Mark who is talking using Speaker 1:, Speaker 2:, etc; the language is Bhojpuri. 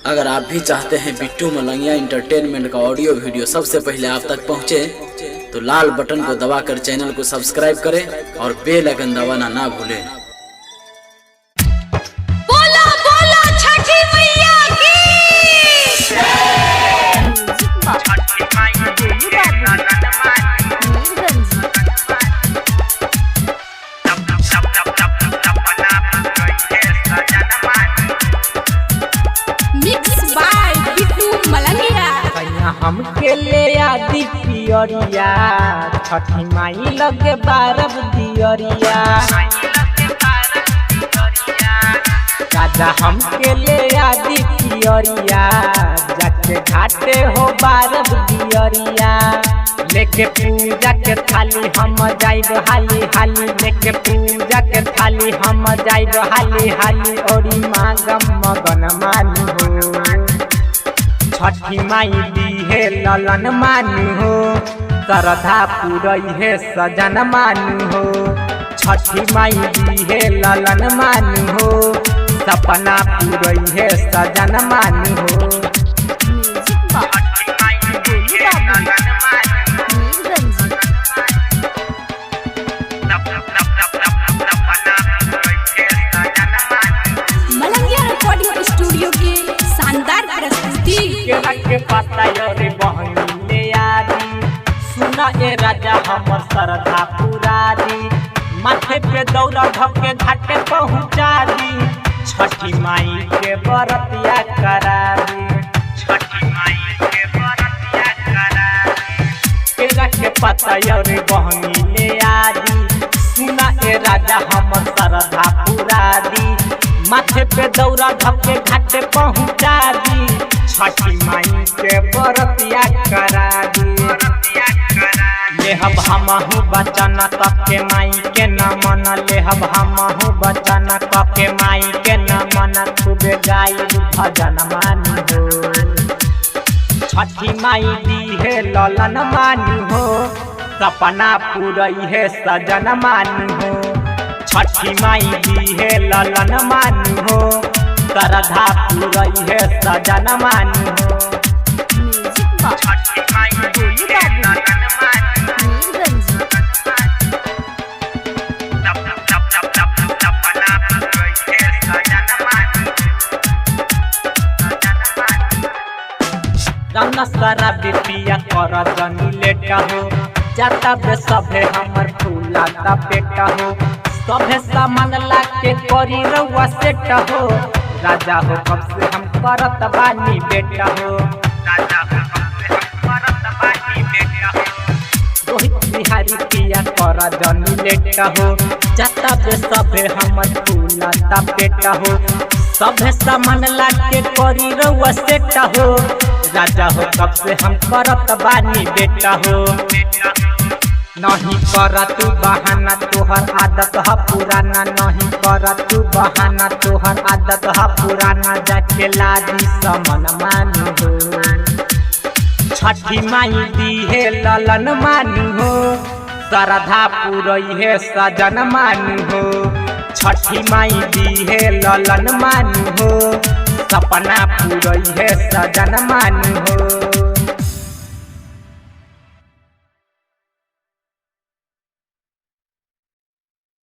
Speaker 1: अगर आप भी चाहते हैं बिट्टू मलंगिया इंटरटेनमेंट का ऑडियो वीडियो सबसे पहले आप तक पहुंचे, तो लाल बटन को दबाकर चैनल को सब्सक्राइब करें और बेल आइकन दबाना ना भूलें।
Speaker 2: बोला बोला छठी मैया की। Mix by Bittu Malangiya.
Speaker 3: कन्या हमके ले आदि पियरिया, छठी माई लगे बारब दियरिया। राजा हमके ले आदि पियरिया, जाके घाटे हो बारब दियरिया। लेके पूजा के थाली हम जाइब हाली हाली, लेके पूजा के थाली हम जाइब हाली हाली। ओरी मांगम मगन मानी हो, छठी माई दी हे ललन मानु हो, श्रद्धा पुरई हे सजन मानु हो। छठी माई दी हे ललन मानु हो, सपना पुरई हे सजन मानु हो।
Speaker 2: मलंगिया रिकॉर्डिंग स्टूडियो की शानदार प्रस्तुति।
Speaker 3: केरा के पाता रे बहनी ले आदि, सुना ए राजा हमर श्रद्धा पुरा दी। माथे पे दौरा धके घाटे पहुँचा दी, छठी माई के बरतिया करा दी। छठी माई के बरतिया करा दी। केरा के पाता रे बहनी ले आदि, सुना ए राजा हमर श्रद्धा पुरा दी। माथे पे दौरा धके घाटे पहुँचा दी, छठी माई के बरतिया करा दी। लेहब हमहु बचन कके माई के नमन, लेहब हमहु बचन कके माई के नमन। खूबे गाई भजन मानी हो, छठी माई दी हे ललन मानी हो, सपना पुरई हे सजन मानी हो। छठी माई दी हे ललन मानी हो, श्रद्धा पुरई हे सजन मानी हो। छठी माई दी हे ललन मानी हो, सपना पुरई हे सजन मानी हो। रामना सारा बिपिया कर जनी लेटा हो, जाता बे सभे हमर फूला ता पेटा हो। सभे सामान ला के करी रउआ सेट हो, राजा हो कब से हम करत बानी बेटा हो। राजा हो कब से हम करत बानी बेटा हो। रोहित बिहारी पिया कर जनी लेटा हो, जाता बे सभे हमर फूला ता पेटा हो। सभे सामान ला के करी रउआ सेट हो, राजा हो कब से हम करत बानी बेटा हो। नहीं कर तू बहाना तोहर आदत ह पुराना, नहीं कर तू बहाना तोहर आदत ह पुराना। जाके लादी समन मानु हो, छठी माई दी हे ललन मानु हो, श्रद्धा पुरई हे सजन मानु हो। छठी माई दी हे ललन मानु हो, सपना पुरई हे सजन मानु हो।